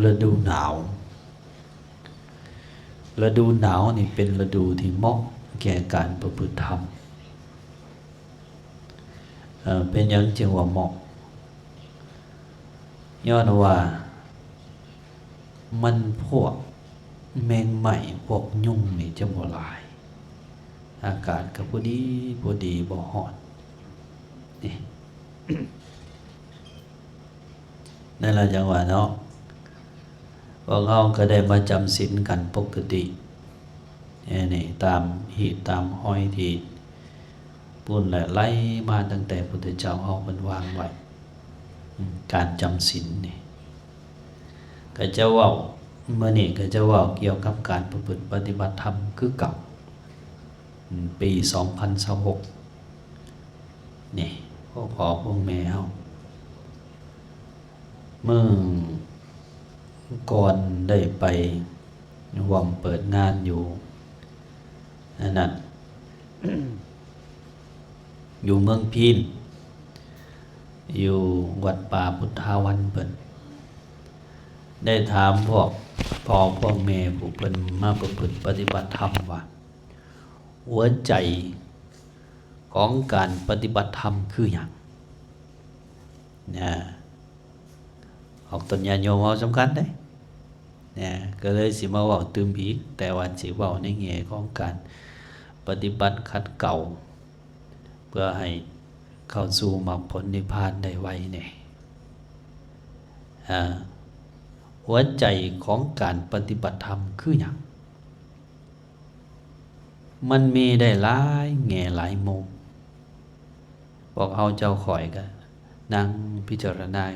ລະດູໜາວ. ລະດູໜາວນີ້ເປັນລະດູທີ່ເໝາະແກ່ການປະພຶດທຳ. ເອີ ເປັນຫຍັງຈຶ່ງວ່າເໝາະ? ຍ້ອນວ່າມັນ ພວກແມງໄມ້ ພວກຍຸງນີ້ຈະບໍ່ຫຼາຍ, ອາກາດກໍພໍດີ ພໍດີ ບໍ່ຮ້ອນ. ນີ້ ນັ້ນລະຈັ່ງວ່າເນາະ, ພວກເຮົາກໍໄດ້ມາຈຳສິນກັນປົກກະຕິ ແນວນີ້ ຕາມຮີດຕາມຮອຍທີ່ພຸ້ນແຫຼະ ໄລ່ມາຕັ້ງແຕ່ພຸດທະເຈົ້າເຮົາເພິ່ນວາງໄວ້. ອາ ການຈຳສິນນີ້ ກໍຈະເວົ້າ ມື້ນີ້ກໍຈະເວົ້າກ່ຽວກັບການປະພຶດປະຕິບັດທຳຄືເກົ່າ. ອາ ປີສອງພັນຊາວຫົກ ນີ້ ພວກພໍ່ພວກແມ່ເຮົາ ມື້ກ່ອນໄດ້ໄປຮ່ວມເປີດງານຢູ່ ອັນນັ້ນ ຢູ່ເມືອງພີນ ຢູ່ວັດປ່າພຸດທາວັນເພິ່ນ ໄດ້ຖາມພວກພໍ່ພວກແມ່ຜູ້ເພິ່ນມາປະພຶດປະຕິບັດທຳວ່າ ຫົວໃຈຂອງການປະຕິບັດທຳຄືຫຍັງ? ນະ ອອກຕົນຍາດໂຍມເຮົາສຳຄັນເດ້ ນະ ກໍເລີຍຊິມາເວົ້າຕື່ມອີກ, ແຕ່ວ່າຊິເວົ້າໃນແງ່ຂອງການປະຕິບັດຂັດເກົາ ເພື່ອໃຫ້ເຂົ້າສູ່ມັກຜົນນິບພານໄດ້ໄວແດ່. ອາ ຫົວໃຈຂອງການປະຕິບັດທຳຄືຫຍັງ? ມັນມີໄດ້ຫຼາຍແງ່ຫຼາຍມຸມ. ພວກເຮົາເຈົ້າຂ້ອຍກໍນັ່ງພິຈາລະນາ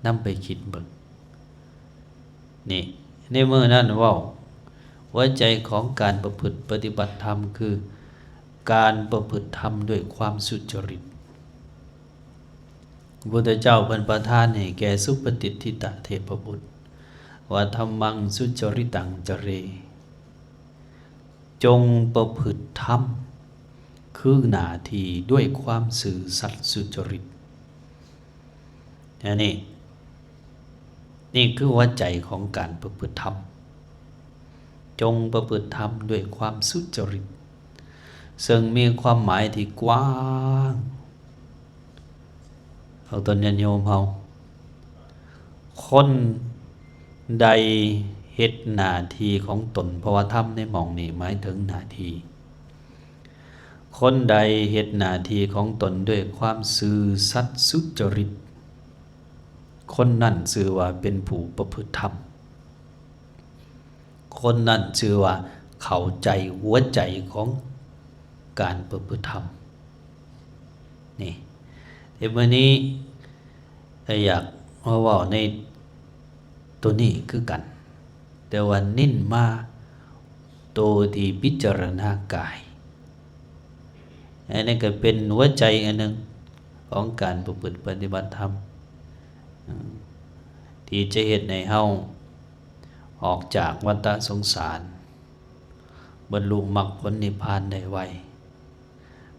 ນຳໄປຄິດເບິ່ງ. ນີ້ ໃນມື້ນັ້ນເວົ້າ ຫົວໃຈຂອງການປະພຶດປະຕິບັດທຳຄືການປະພຶດທຳດ້ວຍຄວາມສຸຈະລິດ. ພະພຸດທະເຈົ້າເພິ່ນປະທານໃຫ້ແກ່ສຸປະຕິດທິຕະເທບະບຸດ ວ່າ ທຳມັງສຸຈະລິຕັງຈະເຣ ຈົ່ງປະພຶດທຳຄືໜ້າທີ່ດ້ວຍຄວາມຊື່ສັດສຸຈະລິດ. ອັນນີ້ ນີ້ຄືຫົວໃຈຂອງການປະພຶດທຳ. ຈົ່ງປະພຶດທຳດ້ວຍຄວາມສຸຈະລິດ, ເຊິ່ງມີຄວາມໝາຍທີ່ກວ້າງ. ເອົາຕົນຍາດໂຍມເຮົາ, ຄົນໃດເຮັດໜ້າທີ່ຂອງຕົນ, ເພາະວ່າທຳໃນໝ່ອງນີ້ໝາຍເຖິງໜ້າທີ່. ຄົນໃດເຮັດໜ້າທີ່ຂອງຕົນດ້ວຍຄວາມຊື່ສັດສຸຈະລິດ, ຄົນນັ້ນຊື່ວ່າເປັນຜູ້ປະພຶດທຳ. ຄົນນັ້ນຊື່ວ່າເຂົ້າໃຈຫົວໃຈຂອງການປະພຶດທຳ. ນີ້ ແຕ່ມື້ນີ້ ກໍຢາກມາເວົ້າໃນໂຕນີ້ຄືກັນ, ແຕ່ວ່າເນັ້ນມາໂຕທີ່ພິຈາລະນາກາຍ. ອັນນີ້ກໍເປັນຫົວໃຈອັນໜຶ່ງຂອງການປະພຶດປະຕິບັດທຳ ທີ່ຈະເຮັດໃຫ້ເຮົາອອກຈາກວັດຕະສົງສານ, ບັນລຸມັກຜົນນິບພານໄດ້ໄວ.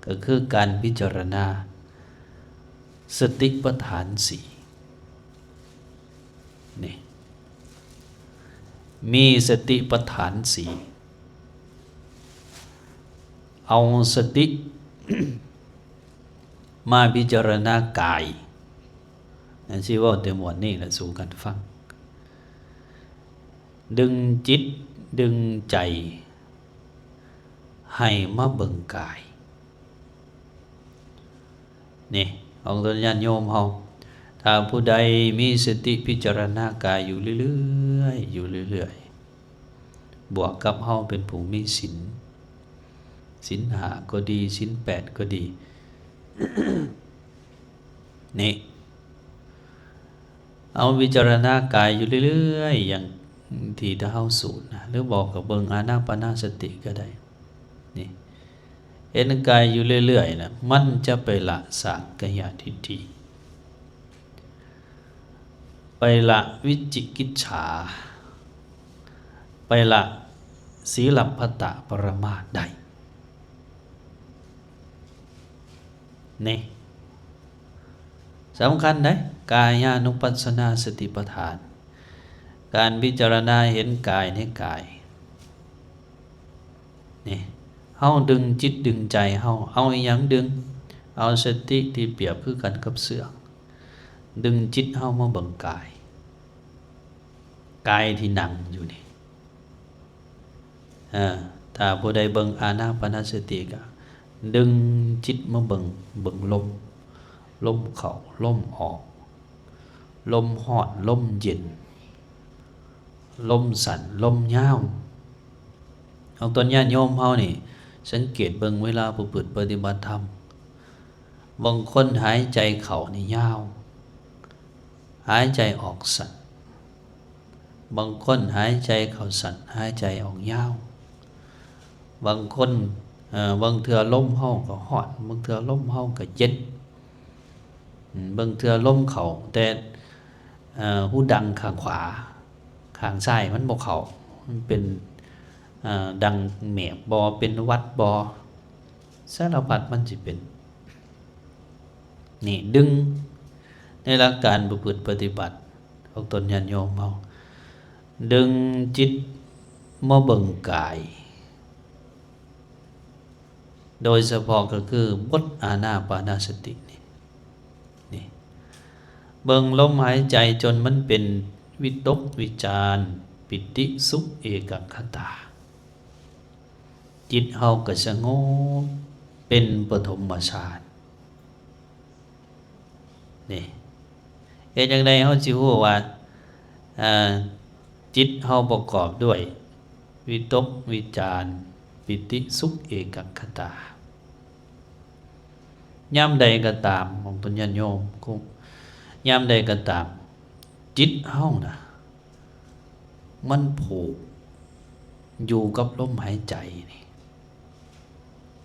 ກໍຄືການພິຈາລະນາສະຕິປະທານສີ່. ນີ້ ມີສະຕິປະທານສີ່, ເອົາສະຕິມາພິຈາລະນາກາຍ. ອັນຊິເວົ້າແຕ່ໝວດນີ້ລະສູ່ກັນຟັງ. ດຶງຈິດ ດຶງໃຈໃຫ້ມາເບິ່ງກາຍ. ນີ້ ອອກຕົນຍາດໂຍມເຮົາ, ຖ້າຜູ້ໃດມີສະຕິພິຈາລະນາກາຍຢູ່ເລື້ອຍໆ ຢູ່ເລື້ອຍໆ, ບວກກັບເຮົາເປັນຜູ້ມີສິນ, ສິນຫ້າກໍດີ, ສິນແປດກໍດີ, ນີ້ ເຮົາພິຈາລະນາກາຍຢູ່ເລື້ອຍໆ ຢ່າງທີ່ເຮົາສູດນະ ຫຼືບໍ່ກໍເບິ່ງອານາປານະສະຕິກໍໄດ້. ນີ້ ເຫັນກາຍຢູ່ເລື້ອຍໆນະ ມັນຈະໄປລະສາກກາຍະທິດຖິ, ໄປລະວິຈິກິດສາ, ໄປລະສີລັບພັດຕະປະລະມາດໄດ້. ນີ້ ສຳຄັນເດ້ ກາຍານຸປັດສະນາສະຕິປະທານ. ການພິຈາລະນາເຫັນກາຍໃນກາຍ ນີ້ ເຮົາດຶງຈິດດຶງໃຈເຮົາ ເອົາອີ່ຫຍັງດຶງ? ເອົາສະຕິທີ່ປຽບຄືກັນກັບເຊືອກ ດຶງຈິດເຮົາມາເບິ່ງກາຍ ກາຍທີ່ນັ່ງຢູ່ນີ້. ເອີ ຖ້າຜູ້ໃດເບິ່ງອານາປານະສະຕິ ກະດຶງຈິດມາເບິ່ງ ເບິ່ງລົມ ລົມເຂົ້າ ລົມອອກ ລົມຮ້ອນ ລົມເຢັນ ລົມສັ້ນ ລົມຍາວ. ອອກຕົນຍາດໂຍມເຮົານີ້ ສັງເກດເບິ່ງເວລາປະພຶດປະຕິບັດທຳ ບາງຄົນຫາຍໃຈເຂົ້ານີ້ຍາວ ຫາຍໃຈອອກສັ້ນ ບາງຄົນຫາຍໃຈເຂົ້າສັ້ນ ຫາຍໃຈອອກຍາວ ບາງຄົນ ເອີ ບາງເທື່ອລົມເຮົາກໍຮ້ອນ ບາງເທື່ອລົມເຮົາກໍເຢັນ ອາ ບາງເທື່ອລົມເຂົ້າແຕ່ ເອີ ຫູດັງຂ້າງຂວາ ຂ້າງຊ້າຍມັນບໍ່ເຂົ້າ ມັນເປັນ ເອີ ດັງແມບບໍ່ ເປັນຫວັດບໍ່ ສາລະພັດມັນຊິເປັນ. ນີ້ດຶງ ໃນຫຼັກການປະພຶດປະຕິບັດຂອງຕົນຍາດໂຍມເຮົາ ດຶງຈິດມາເບິ່ງກາຍ ໂດຍສະເພາະກໍຄືບົດອານາປານະສະຕິນີ້ ນີ້ ເບິ່ງລົມຫາຍໃຈຈົນມັນເປັນວິຕົກ ວິຈານ ປີຕິ ສຸກ ເອກັກຂະຕາ ຈິດເຮົາກໍສະຫງົບເປັນປະຖົມມະຊານ. ນີ້ ເຮັດຈັ່ງໃດເຮົາຊິຮູ້ວ່າ ເອີ ຈິດເຮົາປະກອບດ້ວຍວິຕົກ ວິຈານ ປີຕິ ສຸກ ເອກັກຂະຕາ? ຍາມໃດກໍຕາມ ຂອງຕົນຍາດໂຍມ ຍາມໃດກໍຕາມ ຈິດເຮົານະ ມັນຜູກຢູ່ກັບລົມຫາຍໃຈນີ້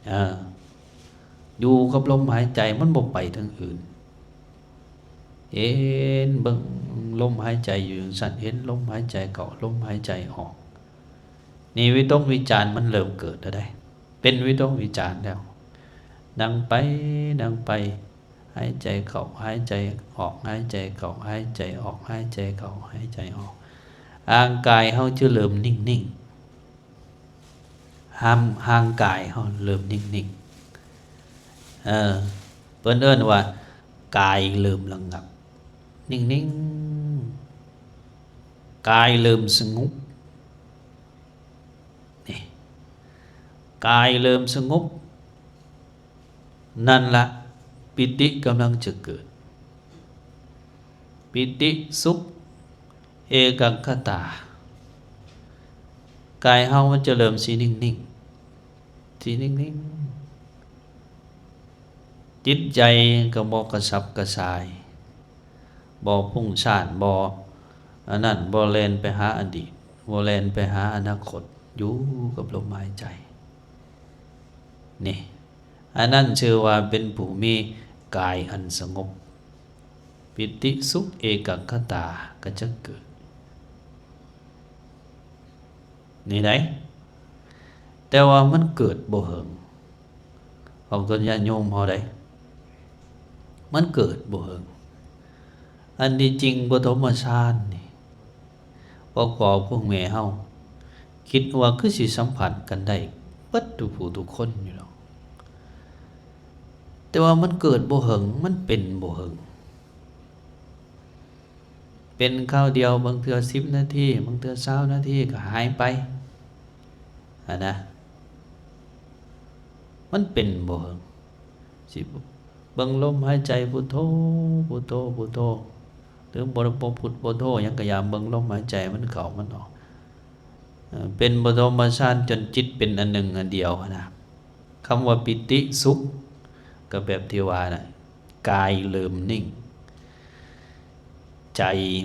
ເອີ ຢູ່ກັບລົມຫາຍໃຈ ມັນບໍ່ໄປທາງອື່ນ ເຫັນເບິ່ງລົມຫາຍໃຈຢູ່ຈັ່ງຊັ້ນ ເຫັນລົມຫາຍໃຈເຂົ້າ ລົມຫາຍໃຈອອກ ນີ້ວິຕົກວິຈານມັນເລີ່ມເກີດແລ້ວເດ້ ເປັນວິຕົກວິຈານແລ້ວ ນັ່ງໄປ ນັ່ງໄປ ຫາຍໃຈເຂົ້າ ຫາຍໃຈອອກ ຫາຍໃຈເຂົ້າ ຫາຍໃຈອອກ ຫາຍໃຈເຂົ້າ ຫາຍໃຈອອກ ຮ່າງກາຍເຮົາຈະເລີ່ມນິ່ງໆ ຮ່າງ ຮ່າງກາຍເຮົາເລີ່ມນິ່ງໆ ເອີ ເພິ່ນເອີ້ນວ່າກາຍເລີ່ມລະງັບ ນິ່ງໆ ກາຍເລີ່ມສະຫງົບ ນີ້ ກາຍເລີ່ມສະຫງົບ ນັ້ນລະ ປີຕິກຳລັງຈະເກີດ ປີຕິ ສຸກ ເອກັກຂະຕາ ກາຍເຮົາມັນຈະເລີ່ມຊິນິ່ງໆ ຊິນິ່ງໆ ຈິດໃຈກໍບໍ່ກະສັບກະສ່າຍ ບໍ່ຟຸ້ງສ້ານ ບໍ່ອັນນັ້ນ ບໍ່ແລ່ນໄປຫາອະດີດ ບໍ່ແລ່ນໄປຫາອະນາຄົດ ຢູ່ກັບລົມຫາຍໃຈ ນີ້ ອັນນັ້ນຊື່ວ່າເປັນຜູ້ມີກາຍອັນສະຫງົບ ປີຕິ ສຸກ ເອກັກຂະຕາກໍຈະເກີດ ນີ້ໃດ ແຕ່ວ່າມັນເກີດບໍ່ເຫິງ ຂອງຕົນຍາດໂຍມເຮົາໃດ ມັນເກີດບໍ່ເຫິງ ອັນທີ່ຈິງປະຖົມມະຊານນີ້ ພວກພໍ່ພວກແມ່ເຮົາຄິດວ່າຄືຊິສຳຜັດກັນໄດ້ເບິດທຸກຜູ້ທຸກຄົນຢູ່ດອກ ແຕ່ວ່າມັນເກີດບໍ່ເຫິງ ມັນເປັນບໍ່ເຫິງ ເປັນຄາວດຽວ ບາງເທື່ອສິບນາທີ ບາງເທື່ອຊາວນາທີກໍຫາຍໄປຫັ້ນນະ ມັນເປັນບໍ່ເຫິງ ຊິເບິ່ງລົມຫາຍໃຈ ພຸດໂທ ພຸດໂທ ພຸດໂທ ຫຼືບໍ່ ບໍ່ພຸດບໍ່ໂທຫຍັງກໍຢ່າ ເບິ່ງລົມຫາຍໃຈມັນເຂົ້າມັນອອກ ເອີ ເປັນປະຖົມມະຊານຈົນຈິດເປັນອັນໜຶ່ງອັນດຽວຫັ້ນນະ ຄຳວ່າປີຕິ ສຸກ ກໍແບບທີ່ວ່ານະ ກາຍເລີ່ມນິ່ງ ໃຈ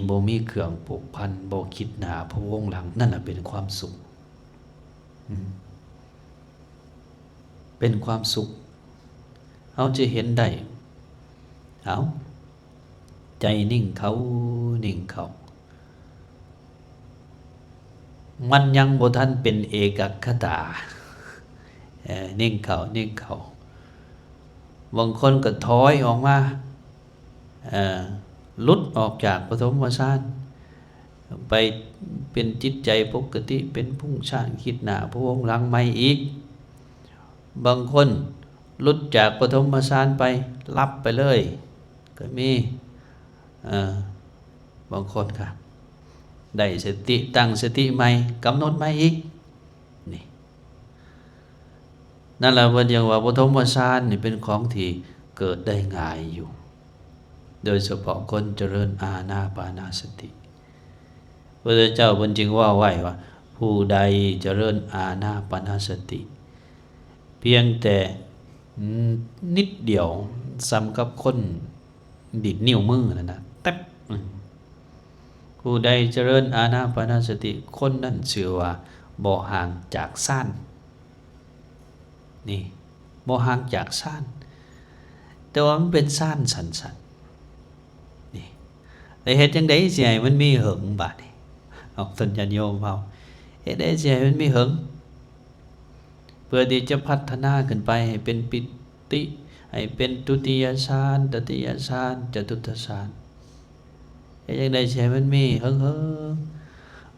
ບໍ່ມີເຄື່ອງຜູກພັນ ບໍ່ຄິດໜ້າພະວົງຫຼັງ ນັ້ນລະເປັນຄວາມສຸກ ອືມ ເປັນຄວາມສຸກ ເຮົາຈະເຫັນໄດ້ ເອົາ ໃຈນິ່ງເຂົ້າ ນິ່ງເຂົ້າ ມັນຍັງບໍ່ທັນເປັນເອກັກຂະຕາ ເອີ ນິ່ງເຂົ້າ ນິ່ງເຂົ້າ ບາງຄົນກໍຖອຍອອກມາ ເອີ ຫຼຸດອອກຈາກປະຖົມມະຊານ ໄປເປັນຈິດໃຈປົກກະຕິ ເປັນພຸ້ງຊ້າງຄິດໜ້າໂພງຫຼັງໃໝ່ອີກ. ບາງຄົນຫຼຸດຈາກປະຖົມມະຊານໄປ ຫຼັບໄປເລີຍກໍມີ. ເອີ ບາງຄົນກໍໄດ້ສະຕິ ຕັ້ງສະຕິໃໝ່ ກຳນົດໃໝ່ອີກ. ນີ້ ນັ້ນລະເພິ່ນຈັ່ງວ່າປະຖົມມະຊານນີ້ເປັນຂອງທີ່ເກີດໄດ້ງ່າຍຢູ່ ໂດຍສະເພາະຄົນຈະເລີນອານາປານະສະຕິ. ພະພຸດທະເຈົ້າເພິ່ນຈຶ່ງເວົ້າໄວ້ວ່າ ຜູ້ໃດຈະເລີນອານາປານະສະຕິ ພຽງແຕ່ ອືມ ນິດດຽວ ສ່ຳກັບຄົນ ດີດນິ້ວມືນັ້ນນະ ແຕັບ ອືມ ຜູ້ໃດຈະເລີນອານາປານະສະຕິ ຄົນນັ້ນຊື່ວ່າບໍ່ຫ່າງຈາກຊານ. ນີ້ ບໍ່ຫ່າງຈາກຊານ ແຕ່ວ່າມັນເປັນຊານສັ້ນໆ. ນີ້ ແລ້ວເຮັດຈັ່ງໃດຊິໃຫ້ມັນມີເຫິງບາດນີ້? ອອກຕົນຍາດໂຍມເຮົາ ເຮັດໃດຊິໃຫ້ມັນມີເຫິງ? ເພື່ອທີ່ຈະພັດທະນາຂຶ້ນໄປໃຫ້ເປັນປີຕິ ໃຫ້ເປັນທຸຕິຍະຊານ ຕະຕິຍະຊານ ຈະຕຸດທະຊານ ເຮັດຈັ່ງໃດຊິໃຫ້ມັນມີເຫິງໆ? ພະ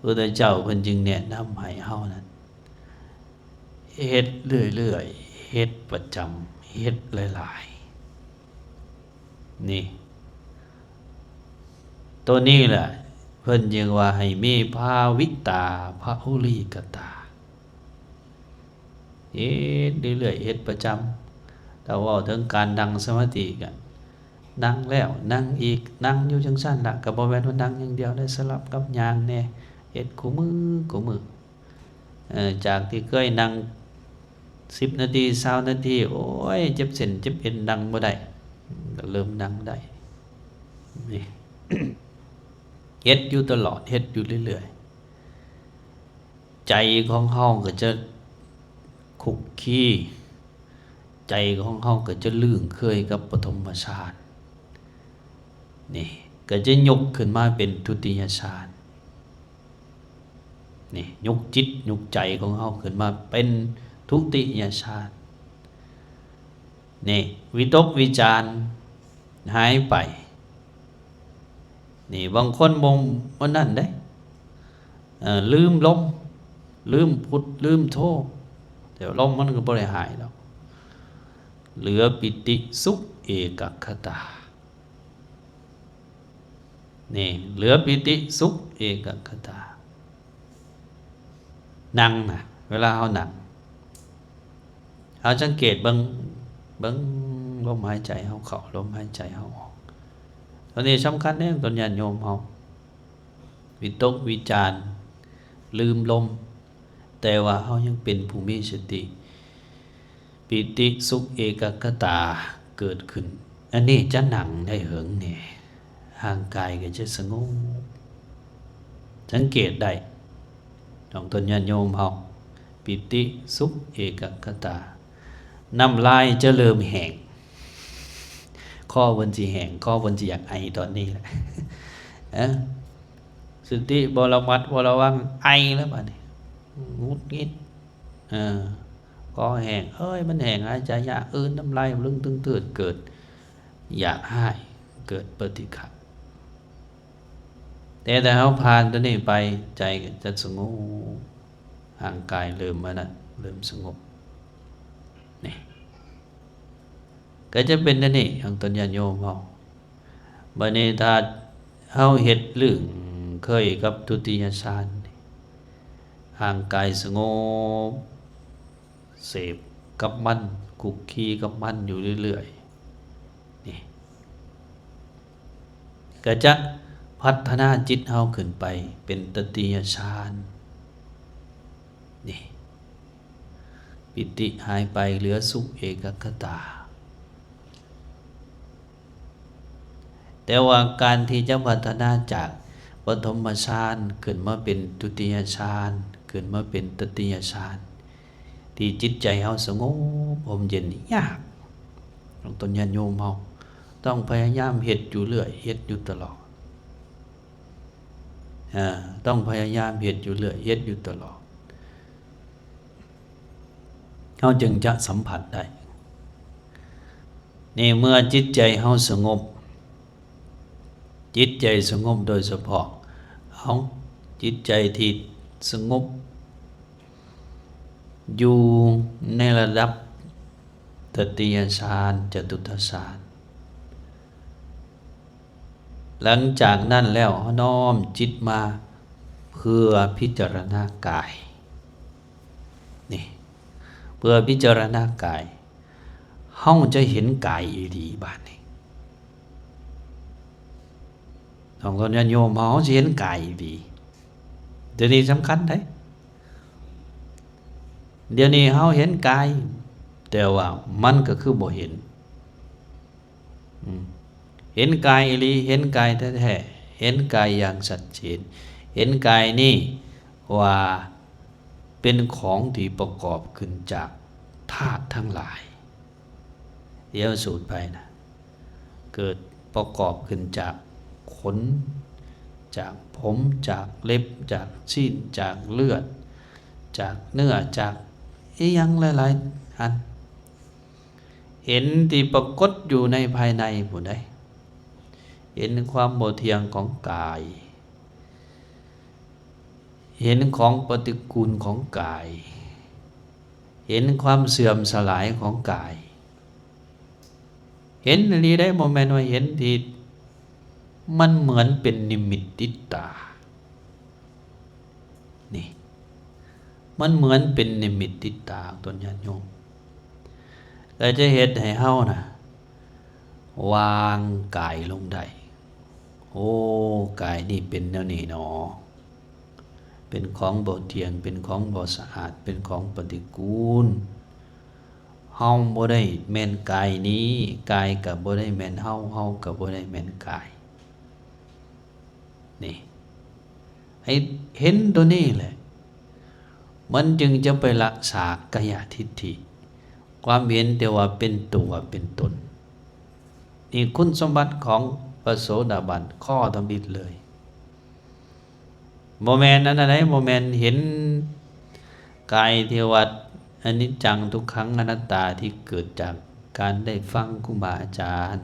ພຸດທະເຈົ້າເພິ່ນຈຶ່ງແນະນຳໃຫ້ເຮົານັ້ນ ເຮັດເລື້ອຍໆ ເຮັດປະຈຳ ເຮັດຫຼາຍໆ. ນີ້ ໂຕນີ້ແຫຼະ ເພິ່ນຈຶ່ງວ່າໃຫ້ມີພາວິຕາ ພະຫຸລີກະຕາ. ເຮັດເລື້ອຍໆ ເຮັດປະຈຳ. ຖ້າເວົ້າເຖິງການນັ່ງສະມາທິກະ ນັ່ງແລ້ວນັ່ງອີກ ນັ່ງຢູ່ຈັ່ງຊັ້ນລະ ກະບໍ່ແມ່ນວ່ານັ່ງຢ່າງດຽວໄດ້ ສະຫຼັບກັບຍ່າງແດ່ ເຮັດຄູ່ມື້ຄູ່ມື້. ເອີ ຈາກທີ່ເຄີຍນັ່ງສິບນາທີ ຊາວນາທີ ໂອ້ຍ ເຈັບເສັ້ນເຈັບເອັນ ນັ່ງບໍ່ໄດ້ ກະເລີ່ມນັ່ງໄດ້. ນີ້ ເຮັດຢູ່ຕະຫຼອດ ເຮັດຢູ່ເລື້ອຍໆ ໃຈຂອງເຮົາກໍຈະຄຸກຄີ ໃຈຂອງເຮົາກໍຈະລຶ້ງເຄີຍກັບປະຖົມມະຊານ. ນີ້ ກໍຈະຍົກຂຶ້ນມາເປັນທຸຕິຍະຊານ. ນີ້ ຍົກຈິດຍົກໃຈຂອງເຮົາຂຶ້ນມາເປັນທຸຕິຍະຊານ. ນີ້ ວິຕົກວິຈານຫາຍໄປ. ນີ້ ບາງຄົນບໍ່ ບໍ່ນັ້ນເດ້ ເອີ ລືມລົມ ລືມພຸດ ລືມໂທ ແຕ່ລົມມັນກໍບໍ່ໄດ້ຫາຍດອກ. ເຫຼືອປີຕິ ສຸກ ເອກະກະຕາ. ນີ້ ເຫຼືອປີຕິ ສຸກ ເອກະກະຕາ. ນັ່ງນະ ເວລາເຮົານັ່ງ ເຮົາສັງເກດເບິ່ງ ເບິ່ງລົມຫາຍໃຈເຮົາເຂົ້າ ລົມຫາຍໃຈເຮົາອອກ. ໂຕນີ້ສຳຄັນແຮງ ຕົນຍາດໂຍມເຮົາ ວິຕົກວິຈານ ລືມລົມ ແຕ່ວ່າເຮົາຍັງເປັນຜູ້ມີສະຕິ ປີຕິ ສຸກ ເອກະກະຕາເກີດຂຶ້ນ. ອັນນີ້ຈະນັ່ງໄດ້ເຫິງແດ່ ຮ່າງກາຍກໍຈະສະຫງົບ. ສັງເກດໄດ້ ຂອງຕົນຍາດໂຍມເຮົາ ປີຕິ ສຸກ ເອກະກະຕາ ນ້ຳລາຍຈະເລີ່ມແຫ້ງ ຄໍເພິ່ນຊິແຫ້ງ ຄໍເພິ່ນຊິຢາກໄອຕອນນີ້ແຫຼະ. ເອີ ສະຕິບໍ່ລະມັດບໍ່ລະວັງ ໄອແລ້ວບາດນີ້ ຫງຸດຫງິດ ເອີ ຄໍແຫ້ງ ເອີຍ ມັນແຫ້ງ ຫາຍໃຈຍາກ ອື່ນ ນ້ຳລາຍລຶ້ງຕຶ້ງເຕີດ ເກີດຢາກຮ້າຍ ເກີດປະຕິຄະ. ແຕ່ຖ້າເຮົາຜ່ານຕົວນີ້ໄປ ໃຈກໍຈະສະຫງົບ ຮ່າງກາຍເລີ່ມອັນນັ້ນ ເລີ່ມສະຫງົບ ນີ້ ກໍຈະເປັນອັນນີ້ ຂອງຕົນຍາດໂຍມເຮົາ. ບາດນີ້ຖ້າເຮົາເຮັດລຶ້ງເຄີຍກັບທຸຕິຍະຊານ ຮ່າງກາຍສະຫງົບ ເສບກັບມັນ ຄຸກຄີກັບມັນຢູ່ເລື້ອຍໆ ນີ້ ກໍຈະພັດທະນາຈິດເຮົາຂຶ້ນໄປເປັນຕະຕິຍະຊານ ນີ້ ປີຕິຫາຍໄປ ເຫຼືອສຸກ ເອກະກະຕາ. ແຕ່ວ່າການທີ່ຈະພັດທະນາຈາກປະຖົມມະຊານຂຶ້ນມາເປັນທຸຕິຍະຊານ ຂຶ້ນມາເປັນຕະຕິຍະຊານ ທີ່ຈິດໃຈເຮົາສະຫງົບຮົ່ມເຢັນນີ້ຍາກ. ຕ້ອງ ຕົນຍາດໂຍມເຮົາຕ້ອງພະຍາຍາມເຮັດຢູ່ເລື້ອຍ ເຮັດຢູ່ຕະຫຼອດ. ເອີ ຕ້ອງພະຍາຍາມເຮັດຢູ່ເລື້ອຍ ເຮັດຢູ່ຕະຫຼອດ ເຮົາຈຶ່ງຈະສຳຜັດໄດ້. ໃນເມື່ອຈິດໃຈເຮົາສະຫງົບ ຈິດໃຈສະຫງົບໂດຍສະເພາະ ເຮົາ ຈິດໃຈທີ່ສະຫງົບ ຢູ່ໃນລະດັບຕະຕິຍະສານ ຈະຕຸດທະສານ. ຫຼັງຈາກນັ້ນແລ້ວ ເຮົານ້ອມຈິດມາເພື່ອພິຈາລະນາກາຍ. ນີ້ ເພື່ອພິຈາລະນາກາຍ ເຮົາຈະເຫັນກາຍອີ່ຫຼີບາດນີ້. ຂອງທ່ານຍາດໂຍມເຮົາ ເຮົາຊິເຫັນກາຍອີ່ຫຼີ. ດຽວນີ້ສຳຄັນເດ້. ດຽວນີ້ເຮົາເຫັນກາຍ ແຕ່ວ່າມັນກໍຄືບໍ່ເຫັນ. ອືມ ເຫັນກາຍອີ່ຫຼີ, ເຫັນກາຍແທ້ໆ, ເຫັນກາຍຢ່າງຊັດເຈນ, ເຫັນກາຍນີ້ວ່າເປັນຂອງທີ່ປະກອບຂຶ້ນຈາກທາດທັງຫຼາຍ. ດຽວສູດໄປນະ ເກີດປະກອບຂຶ້ນຈາກຂົນ, ຈາກຜົມ, ຈາກເລັບ, ຈາກຊີ້ນ, ຈາກເລືອດ, ຈາກເນື້ອ, ຈາກອີ່ຫຍັງຫຼາຍໆອັນ. ເຫັນທີ່ປາກົດຢູ່ໃນພາຍໃນພຸ້ນໃດ໋. ເຫັນຄວາມບໍ່ທ່ຽງຂອງກາຍ, ເຫັນຂອງປະຕິກູນຂອງກາຍ, ເຫັນຄວາມເສື່ອມສະຫຼາຍຂອງກາຍ. ເຫັນອີ່ຫຼີໄດ໋, ບໍ່ແມ່ນວ່າເຫັນທີ່ມັນເໝືອນເປັນນິມິດຕິດຕາ. ນີ້ ມັນເໝືອນເປັນນິມິດຕິດຕາຕົນຍາດໂຍມ ແລະ ຈະເຮັດໃຫ້ເຮົານະ ວາງກາຍລົງໄດ້. ໂອ້ ກາຍນີ້ເປັນແນວນີ້ໜໍ, ເປັນຂອງບໍ່ທ່ຽງ, ເປັນຂອງບໍ່ສະອາດ, ເປັນຂອງປະຕິກູນ. ເຮົາບໍ່ໄດ້ແມ່ນກາຍນີ້, ກາຍກໍບໍ່ໄດ້ແມ່ນເຮົາ, ເຮົາກໍບໍ່ໄດ້ແມ່ນກາຍ. ນີ້ ໃຫ້ເຫັນຕົວນີ້ແຫຼະ ມັນຈຶ່ງຈະໄປລະສັກກາຍະທິດຖິ, ຄວາມເຫັນແຕ່ວ່າເປັນຕົວເປັນຕົນ. ນີ້ຄຸນສົມບັດຂອງພະໂສດາບັນຂໍ້ທຳອິດເລີຍ. ບໍ່ແມ່ນອັນນັ້ນໃດ໋, ບໍ່ແມ່ນເຫັນກາຍທີ່ວ່າອະນິດຈັງ ທຸກຂັງ ອະນັດຕາ ທີ່ເກີດຈາກການໄດ້ຟັງຄູບາອາຈານ,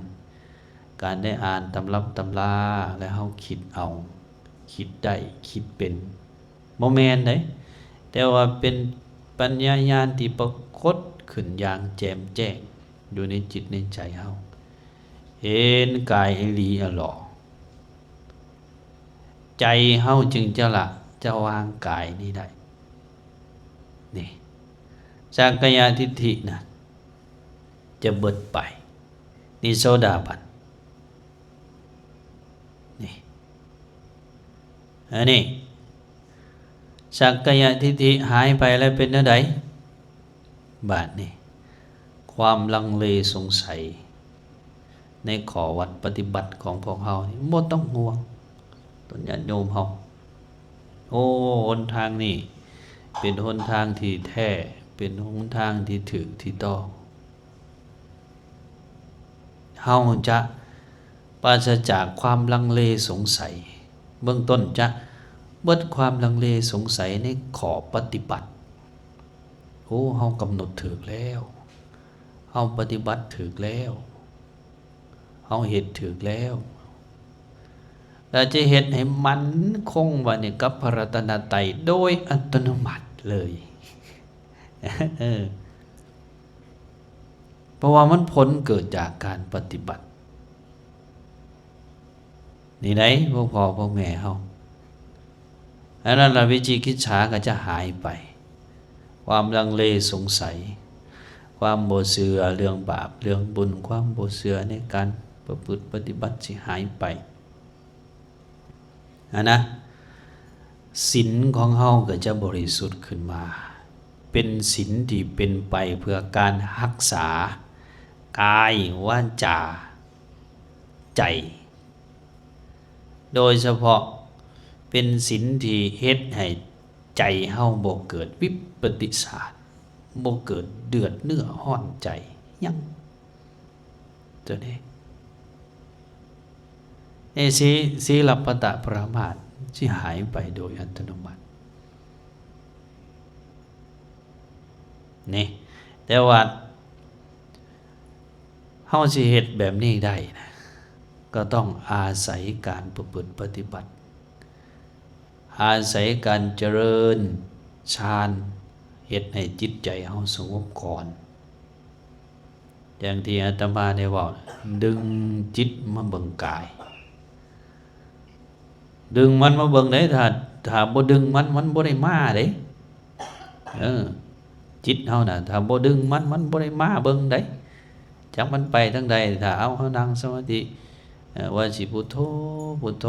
ການໄດ້ອ່ານຕຳຮັບຕຳລາ ແລະ ເຮົາຄິດເອົາ, ຄິດໄດ້, ຄິດເປັນ, ບໍ່ແມ່ນເດ້, ແຕ່ວ່າເປັນປັນຍາຍານທີ່ປາກົດຂຶ້ນຢ່າງແຈ່ມແຈ້ງຢູ່ໃນຈິດໃນໃຈເຮົາ, ເຫັນກາຍອີ່ຫຼີອະຫຼໍ. ໃຈເຮົາຈຶ່ງຈະລະ, ຈະວາງກາຍນີ້ໄດ້. ນີ້ ສັກກາຍະທິດຖິນະ ຈະເບິດໄປ. ນີ້ໂສດາບັນ. ນີ້ ອັນນີ້ ສັກກາຍະທິດຖິຫາຍໄປແລ້ວເປັນແນວໃດ? ບາດນີ້ ຄວາມລັງເລສົງໄສໃນຂໍ້ວັດປະຕິບັດຂອງພວກເຮົານີ້ ບໍ່ຕ້ອງຫ່ວງ ຕົນຍາດໂຍມເຮົາ. ໂອ້ ຫົນທາງນີ້ເປັນຫົນທາງທີ່ແທ້, ເປັນຫົນທາງທີ່ຖືກທີ່ຕ້ອງ. ເຮົາຈະປາສະຈາກຄວາມລັງເລສົງໄສ, ເບື້ອງຕົ້ນຈະເບິດຄວາມລັງເລສົງໄສໃນຂໍ້ປະຕິບັດ. ໂອ້ ເຮົາກຳນົດຖືກແລ້ວ, ເຮົາປະຕິບັດຖືກແລ້ວ, ເຮົາເຮັດຖືກແລ້ວ, ແລະ ຈະເຮັດໃຫ້ໝັ້ນຄົງໄວ້ໃນກັບພະລັດຕະນະໄຕໂດຍອັດຕະໂນມັດເລີຍ. ເອີ ເພາະວ່າມັນຜົນເກີດຈາກການປະຕິບັດ. ນີ້ໃດ໋ ພວກພໍ່ພວກແມ່ເຮົາ, ອັນນັ້ນລະວິຈິກິດສາກໍຈະຫາຍໄປ, ຄວາມລັງເລສົງໄສ, ຄວາມບໍ່ເຊື່ອເລື່ອງບາບເລື່ອງບຸນ, ຄວາມບໍ່ເຊື່ອໃນການປະພຶດປະຕິບັດຊິຫາຍໄປ. ຫັ້ນນະ, ສິນຂອງເຮົາກໍຈະບໍລິສຸດຂຶ້ນມາ, ເປັນສິນທີ່ເປັນໄປເພື່ອການຮັກສາກາຍ, ວາຈາ, ໃຈ, ໂດຍສະເພາະເປັນສິນທີ່ເຮັດໃຫ້ໃຈເຮົາບໍ່ເກີດວິປະຕິສາດ, ບໍ່ເກີດເດືອດເນື້ອຮ້ອນໃຈຫຍັງ. ຕົວນີ້ ເອ ສີ ສີລະປະຕະປະລະມາດຊິຫາຍໄປໂດຍອັດຕະໂນມັດ. ນີ້ ແຕ່ວ່າເຮົາຊິເຮັດແບບນີ້ໄດ້ນະ ກໍຕ້ອງອາໄສການປະພຶດປະຕິບັດ. ອາໄສການຈະເລີນຊານ ເຮັດໃຫ້ຈິດໃຈເຮົາສະຫງົບກ່ອນ. ຢ່າງທີ່ອາດຕະມາໄດ້ເວົ້າ ດຶງຈິດມາເບິ່ງກາຍ. ດຶງມັນມາເບິ່ງເດ້ ຖ້າ ຖ້າບໍ່ດຶງມັນ ມັນບໍ່ໄດ້ມາເດ້. ເອີ ຈິດເຮົານະ ຖ້າບໍ່ດຶງມັນ ມັນບໍ່ໄດ້ມາເບິ່ງເດ້. ຈັກມັນໄປທາງໃດ ຖ້າເອົາເຮົານັ່ງສະມາທິ ເອີ ວ່າຊິພຸດໂທ ພຸດໂທ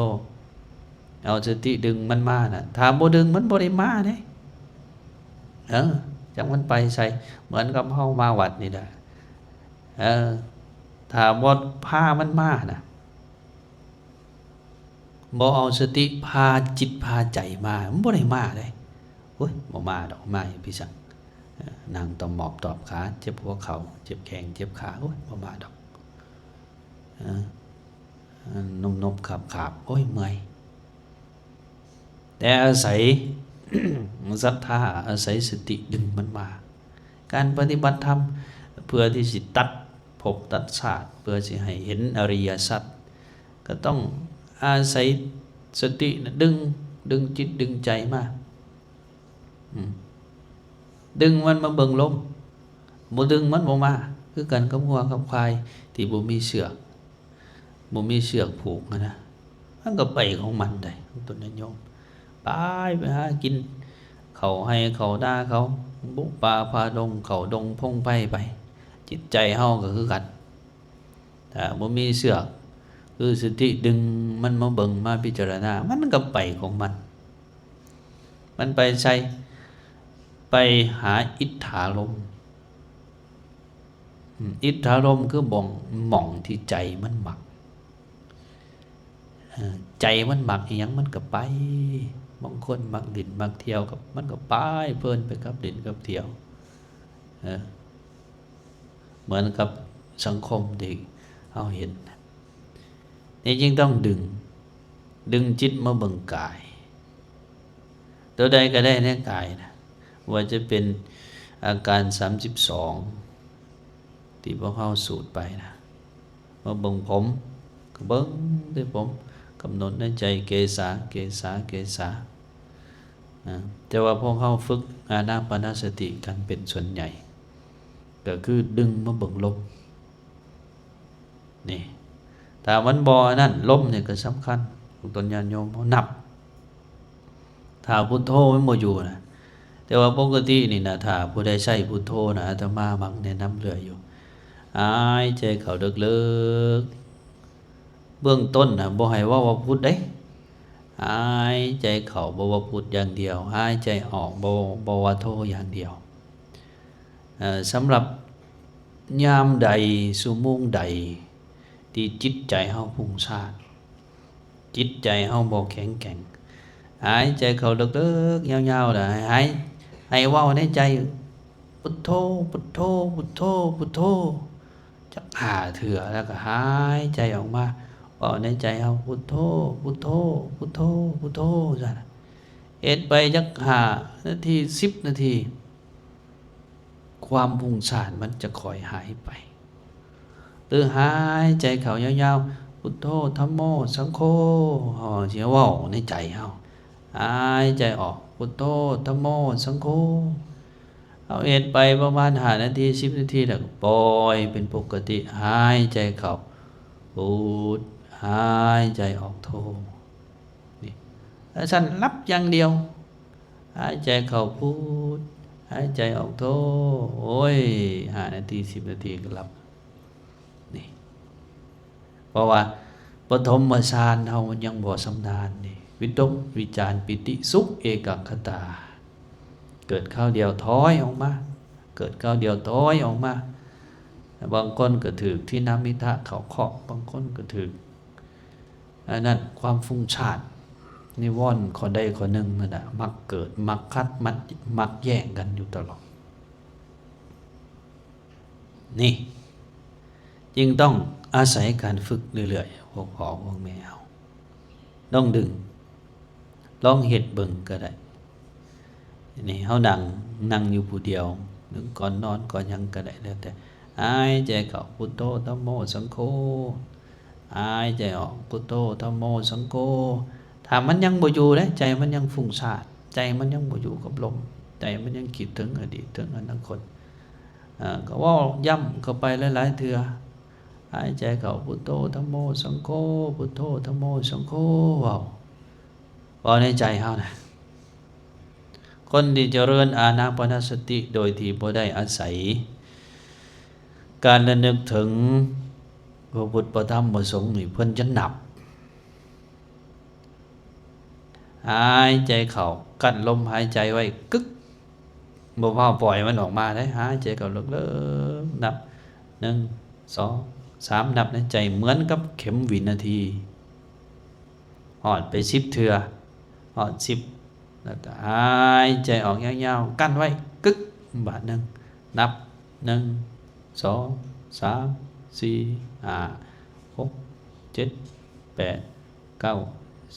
ເອົາສະຕິດຶງມັນມານະ ຖ້າບໍ່ດຶງມັນບໍ່ໄດ້ມາເດ້. ເອີ ຈັກມັນໄປໃສ ເໝືອນກັບເຮົາມາວັດນີ້ແຫຼະ. ເອີ ຖ້າບໍ່ພາມັນມານະ ບໍ່ເອົາສະຕິພາຈິດພາໃຈມາ ມັນບໍ່ໄດ້ມາເດ້. ໂອ້ຍ ບໍ່ມາດອກ ມາເຮັດໄປສັງ ເອີ ນັ່ງຕອບໝອບຕອບຂາ ເຈັບຫົວເຂົ່າ ເຈັບແຂ້ງເຈັບຂາ ໂອ້ຍ ບໍ່ມາດອກ. ເອີ ນົບໆຂາບໆ ໂອ້ຍ ເມື່ອຍ. ແຕ່ອາໄສສັດທາ ອາໄສສະຕິດຶງມັນມາ. ການປະຕິບັດທຳເພື່ອທີ່ຊິຕັດພົບຕັດຊາດ ເພື່ອຊິໃຫ້ເຫັນອະລິຍະສັດ ກໍຕ້ອງອາໄສສະຕິນະ ດຶງ ດຶງຈິດດຶງໃຈມາ. ອືມ ດຶງມັນມາເບິ່ງລົມ ບໍ່ດຶງມັນບໍ່ມາ. ຄືກັນກັບງົວກັບຄວາຍທີ່ບໍ່ມີເຊືອກ ບໍ່ມີເຊືອກຜູກຫັ້ນນະ ມັນກໍໄປຂອງມັນໄດ໋ ຕົນຍາດໂຍມ. ໄປ ໄປຫາກິນເຂົ້າໄຮ່ເຂົ້ານາເຂົາ ບຸປ່າປ່າດົງ ເຂົ້າດົງພົງໄພໄປ. ຈິດໃຈເຮົາກໍຄືກັນ ຖ້າບໍ່ມີເຊືອກ ຄືສະຕິດຶງມັນມາເບິ່ງມາພິຈາລະນາ ມັນກໍໄປຂອງມັນ. ມັນໄປໃສ? ໄປຫາອິດຖາລົມ. ອືມ ອິດຖາລົມຄືບ່ອງ ໝ່ອງທີ່ໃຈມັນມັກ. ເອີ ໃຈມັນມັກອີ່ຫຍັງມັນກໍໄປ. ບາງຄົນມັກຫຼິ້ນມັກທ່ຽວ ກໍ ມັນກໍໄປເພີນໄປກັບຫຼິ້ນກັບທ່ຽວ. ເອີ ເໝືອນກັບສັງຄົມທີ່ເຮົາເຫັນ ນີ້ຈຶ່ງຕ້ອງດຶງ ດຶງຈິດມາເບິ່ງກາຍ ຕົວໃດກໍໄດ້ໃນກາຍນະ ວ່າຈະເປັນອາການສາມສິບສອງ ທີ່ພວກເຮົາສູດໄປນະ ມາເບິ່ງຜົມ ກໍເບິ່ງແຕ່ຜົມ ກຳນົດໃນໃຈ ເກສາ ເກສາ ເກສາ. ນະ ແຕ່ວ່າພວກເຮົາຝຶກອານາປານະສະຕິກັນເປັນສ່ວນໃຫຍ່ ກໍຄືດຶງມາເບິ່ງລົມ. ນີ້ ຖ້າມັນບໍ່ອັນນັ້ນ ລົມນີ້ກໍສຳຄັນ ພວກຕົນຍາດໂຍມເຮົານັບ ຖ້າພຸດໂທມັນບໍ່ຢູ່ນະ. ແຕ່ວ່າປົກກະຕິນີ້ນະ ຖ້າຜູ້ໃດໃຊ້ພຸດໂທນະ ອາດຕະມາມັກແນະນຳເລື້ອຍຢູ່ ຫາຍໃຈເຂົ້າເລິກໆ ເບື້ອງຕົ້ນນະ ບໍ່ໃຫ້ເວົ້າວ່າພຸດເດ້. ຫາຍໃຈເຂົ້າ ບໍ່ວ່າພຸດຢ່າງດຽວ, ຫາຍໃຈອອກ ບໍ່ ບໍ່ວ່າໂທຢ່າງດຽວ. ເອີ ສຳລັບຍາມໃດ ຊົ່ວໂມງໃດ ທີ່ຈິດໃຈເຮົາຟຸ້ງຊານ, ຈິດໃຈເຮົາບໍ່ແຂງແກ່ງ, ຫາຍໃຈເຂົ້າເລິກໆ ຍາວໆ ແລ້ວໃຫ້ ໃຫ້ເວົ້າໃນໃຈ ພຸດໂທ ພຸດໂທ ພຸດໂທ ພຸດໂທ ຈັກຫ້າເທື່ອ ແລ້ວກໍຫາຍໃຈອອກມາ ເວົ້າໃນໃຈເຮົາ ພຸດໂທ ພຸດໂທ ພຸດໂທ ພຸດໂທ ຊັ້ນ. ເຮັດໄປຈັກຫ້ານາທີ ສິບນາທີ ຄວາມຟຸ້ງຊານມັນຈະຄ່ອຍຫາຍໄປ. ຫຼືຫາຍໃຈເຂົ້າຍາວໆ ພຸດໂທ ທຳໂມ ສັງໂຄ ເຮົາຊິເວົ້າໃນໃຈເຮົາ, ຫາຍໃຈອອກ ພຸດໂທ ທຳໂມ ສັງໂຄ. ເຮົາເຮັດໄປປະມານຫ້ານາທີ ສິບນາທີ ແລ້ວກໍປ່ອຍເປັນປົກກະຕິ, ຫາຍໃຈເຂົ້າ ພຸດ ຫາຍໃຈອອກ ໂທ. ນີ້ ແລ້ວຊັ້ນຫຼັບຢ່າງດຽວ, ຫາຍໃຈເຂົ້າ ພຸດ ຫາຍໃຈອອກ ໂທ. ໂອ້ຍ ຫ້ານາທີ ສິບນາທີກໍຫຼັບ. ນີ້ ເພາະວ່າປະຖົມມະຊານເຮົາມັນຍັງບໍ່ຊຳນານນີ້, ວິຕົກ ວິຈານ ປີຕິ ສຸກ ເອກັກຄະຕາ ເກີດຄາວດຽວຖອຍອອກມາ, ເກີດຄາວດຽວຖອຍອອກມາ. ບາງຄົນກໍຖືກທີນະມິທະເຂົ້າເຄາະ, ບາງຄົນກໍຖືກ ອັນນັ້ນ ຄວາມຟຸ້ງຊານ ນິວອນຂໍ້ໃດຂໍ້ໜຶ່ງນັ້ນນະ ມັກເກີດ ມັກຂັດ ມັກ ມັກແຍ່ງກັນຢູ່ຕະຫຼອດ. ນີ້ຈຶ່ງຕ້ອງອາໄສການຝຶກເລື້ອຍໆ ພວກພໍ່ພວກແມ່ເຮົາ ລອງດຶງ ລອງເຮັດເບິ່ງກໍໄດ້. ນີ້ເຮົານັ່ງ ນັ່ງຢູ່ຜູ້ດຽວ ຫຼືກ່ອນນອນ ກ່ອນຫຍັງກໍໄດ້ ແລ້ວແຕ່. ຫາຍໃຈເຂົ້າ ພຸດໂທ ທຳໂມ ສັງໂຄ, ຫາຍໃຈອອກ ພຸດໂທ ທຳໂມ ສັງໂຄ. ໄ ຖ້າມັນຍັງບໍ່ຢູ່ເດ້ ໃຈມັນຍັງຟຸ້ງສ້ານ ໃຈມັນຍັງບໍ່ຢູ່ກັບລົມ ໃຈມັນຍັງຄິດເຖິງອະດີດ ເຖິງອະນາຄົດ ເອີ ກໍເວົ້າຢ້ຳເຂົ້າໄປຫຼາຍໆເທື່ອ ຫາຍໃຈເຂົ້າ ພຸດໂທ ທຳໂມ ສັງໂຄ ພຸດໂທ ທຳໂມ ສັງໂຄ ເວົ້າ ເວົ້າໃນໃຈເຮົານະ. ຄົນທີ່ຈະເລີນອານາປານະສະຕິໂດຍທີ່ບໍ່ໄດ້ອາໄສການລະນຶກເຖິງພະພຸດ ພະທຳ ພະສົງນີ້ ເພິ່ນຈະນັບ ຫາຍໃຈເຂົ້າ ກັ້ນລົມຫາຍໃຈໄວ້ ກຶກ ບໍ່ຟ້າວປ່ອຍມັນອອກມາເດ້ ຫາຍໃຈເຂົ້າເລິກໆ ນັບ ໜຶ່ງ ສອງ ສາມ ນັບໃນໃຈ ເໝືອນກັບເຂັມວິນາທີ ຮອດໄປສິບເທື່ອ ຮອດສິບ ແລ້ວກໍຫາຍໃຈອອກຍາວໆ ກັ້ນໄວ້ ກຶກ ບາດໜຶ່ງ ນັບ ໜຶ່ງ ສອງ ສາມ ສີ່ ຫ້າ ຫົກ ເຈັດ ແປດ ເກົ້າ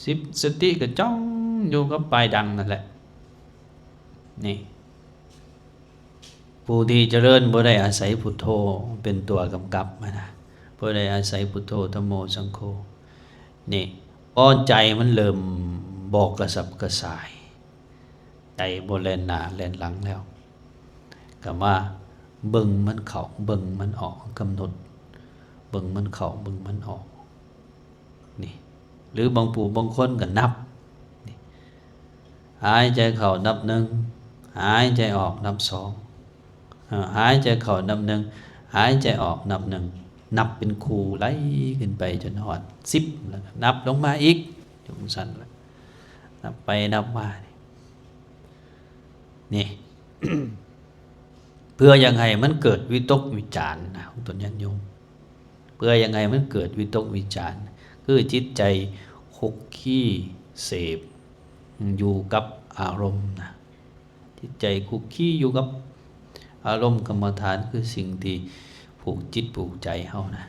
ສິບ ສະຕິກໍຈ້ອງຢູ່ກັບປາຍດັງນັ້ນແຫຼະ ນີ້ ຜູ້ທີ່ຈະເລີນບໍ່ໄດ້ອາໄສພຸດໂທເປັນຕົວກຳກັບຫັ້ນນະ ບໍ່ໄດ້ອາໄສພຸດໂທ ທຳໂມ ສັງໂຄ ນີ້ ພໍໃຈມັນເລີ່ມບໍ່ກະສັບກະສ່າຍ ໃຈບໍ່ແລ່ນໜ້າແລ່ນຫຼັງແລ້ວ ກໍມາເບິ່ງມັນເຂົ້າ ເບິ່ງມັນອອກ ກຳນົດເບິ່ງມັນເຂົ້າ ເບິ່ງມັນອອກ ນີ້ ຫຼືບາງຜູ້ບາງຄົນກໍນັບ ນີ້ ຫາຍໃຈເຂົ້ານັບໜຶ່ງ ຫາຍໃຈອອກນັບສອງ ເອີ ຫາຍໃຈເຂົ້ານັບໜຶ່ງ ຫາຍໃຈອອກນັບໜຶ່ງ ນັບເປັນຄູ່ໄລ່ຂຶ້ນໄປຈົນຮອດສິບ ແລ້ວກໍນັບລົງມາອີກ ຢູ່ຈັ່ງຊັ້ນລະ ນັບໄປນັບມາ ນີ້ ເພື່ອຢາກໃຫ້ມັນເກີດວິຕົກວິຈານນະ ຂອງຕົນຍາດໂຍມ ເພື່ອຢາກໃຫ້ມັນເກີດວິຕົກວິຈານ ຄືຈິດໃຈຄຸກຄີເສບຢູ່ກັບອາລົມນະ ຈິດໃຈຄຸກຄີຢູ່ກັບອາລົມກຳມະຖານ ຄືສິ່ງທີ່ຜູກຈິດຜູກໃຈເຮົານະ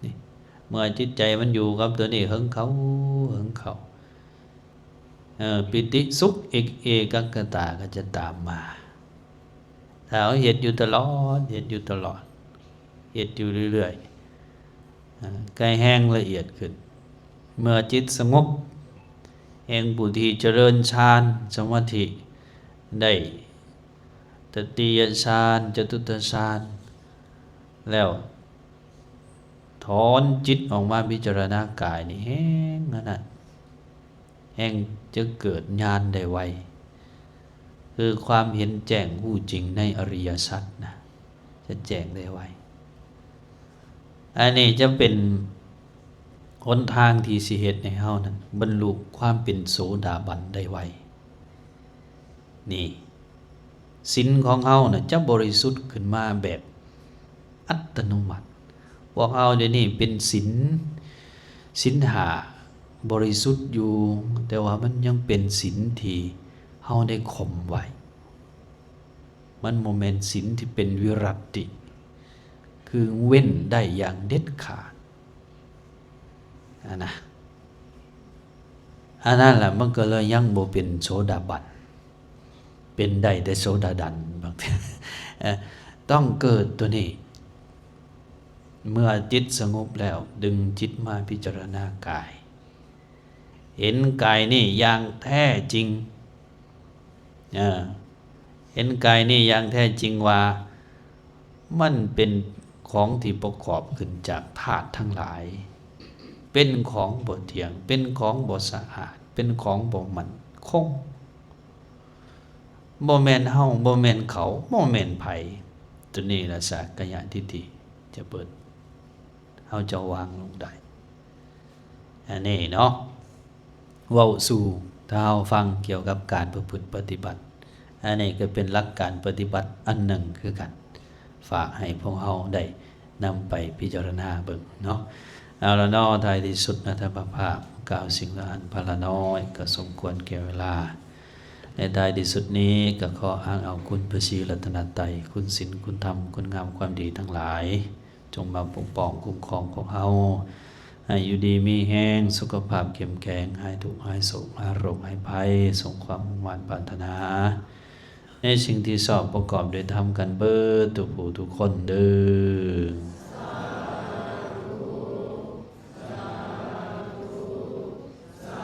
ນີ້ ເມື່ອຈິດໃຈມັນຢູ່ກັບຕົວນີ້ເຫິງເຂົ້າ ເຫິງເຂົ້າ ເອີ ປີຕິສຸກ ເອກ ເອກັກກະຕາກໍຈະຕາມມາ ຖ້າເຮົາເຮັດຢູ່ຕະຫຼອດ ເຮັດຢູ່ຕະຫຼອດ ເຮັດຢູ່ເລື້ອຍໆ ເອີ ກໍແຮ່ງລະອຽດຂຶ້ນ ເມື່ອຈິດສະຫງົບ ແຮ່ງຜູ້ທີ່ຈະເລີນຊານສະມາທິໄດ້ ຕະຕິຍະຊານ ຈະຕຸດຕະຊານ ແລ້ວ ຖອນຈິດອອກມາພິຈາລະນາກາຍນີ້ແຮ່ງອັນນັ້ນ ແຮ່ງຈະເກີດຍານໄດ້ໄວ ຄືຄວາມເຫັນແຈ້ງຮູ້ຈິງໃນອະລິຍະສັດນະ ຈະແຈ້ງໄດ້ໄວ ອັນນີ້ຈະເປັນຫົນທາງທີ່ຊິເຮັດໃຫ້ເຮົານັ້ນບັນລຸຄວາມເປັນໂສດາບັນໄດ້ໄວ. ນີ້ ສິນຂອງເຮົານະຈະບໍລິສຸດຂຶ້ນມາແບບອັດຕະໂນມັດ. ພວກເຮົາດຽວນີ້ເປັນສິນ ສິນຫ້າບໍລິສຸດຢູ່, ແຕ່ວ່າມັນຍັງເປັນສິນທີ່ເຮົາໄດ້ຂົ່ມໄວ້. ມັນບໍ່ແມ່ນສິນທີ່ເປັນວິລັດຕິ ຄືເວັ້ນໄດ້ຢ່າງເດັດຂາດ. ອັນນະ ອັນນັ້ນລະ ມັນກໍເລີຍຍັງບໍ່ເປັນໂສດາບັນ ເປັນໄດ້ແຕ່ໂສດາດັນ ບາງເທື່ອ ເອີ ຕ້ອງເກີດຕົວນີ້. ເມື່ອຈິດສະຫງົບແລ້ວ ດຶງຈິດມາພິຈາລະນາກາຍ ເຫັນກາຍນີ້ຢ່າງແທ້ຈິງ ເອີ ເຫັນກາຍນີ້ຢ່າງແທ້ຈິງວ່າ ມັນເປັນຂອງທີ່ປະກອບຂຶ້ນຈາກທາດທັງຫຼາຍ, ເປັນຂອງບໍ່ທ່ຽງ, ເປັນຂອງບໍ່ສະອາດ, ເປັນຂອງບໍ່ໝັ້ນຄົງ, ບໍ່ແມ່ນເຮົາ, ບໍ່ແມ່ນເຂົາ, ບໍ່ແມ່ນໃຜ. ຕົວນີ້ລະ ສາກະຍະທິດຖິຈະເປີດ, ເຮົາຈະວາງລົງໄດ້. ອັນນີ້ເນາະ ເວົ້າສູ່ເຮົາຟັງກ່ຽວກັບການປະພຶດປະຕິບັດ. ອັນນີ້ກໍເປັນຫຼັກການປະຕິບັດອັນໜຶ່ງຄືກັນ, ຝາກໃຫ້ພວກເຮົາໄດ້ນຳໄປພິຈາລະນາເບິ່ງເນາະ. ເອົາລະເນາະ, ທ້າຍທີ່ສຸດ ອາດຕະມາພາບກ່າວສິ່ງລະອັນພາລະນ້ອຍ ກໍສົມຄວນແກ່ເວລາ. ໃນທ້າຍທີ່ສຸດນີ້ ກໍຂໍອ້າງເອົາຄຸນພະສີລັດຕະນະໄຕ, ຄຸນສິນ, ຄຸນທຳ, ຄຸນງາມຄວາມດີທັງຫຼາຍ ຈົ່ງມາປົກປ້ອງຄຸ້ມຄອງພວກເຮົາ ໃຫ້ຢູ່ດີມີແຮງ, ສຸຂະພາບເຂັ້ມແຂງ, ຫາຍທຸກຫາຍໂສກ, ຫາຍໂລກຫາຍໄພ, ສົມຄວາມມຸ່ງມາດປາດຖະໜາ ໃນສິ່ງທີ່ຊອບປະກອບດ້ວຍທຳກັນເບີດທຸກຜູ້ທຸກຄົນເດີ. ສາທຸ ສາທຸ ສາ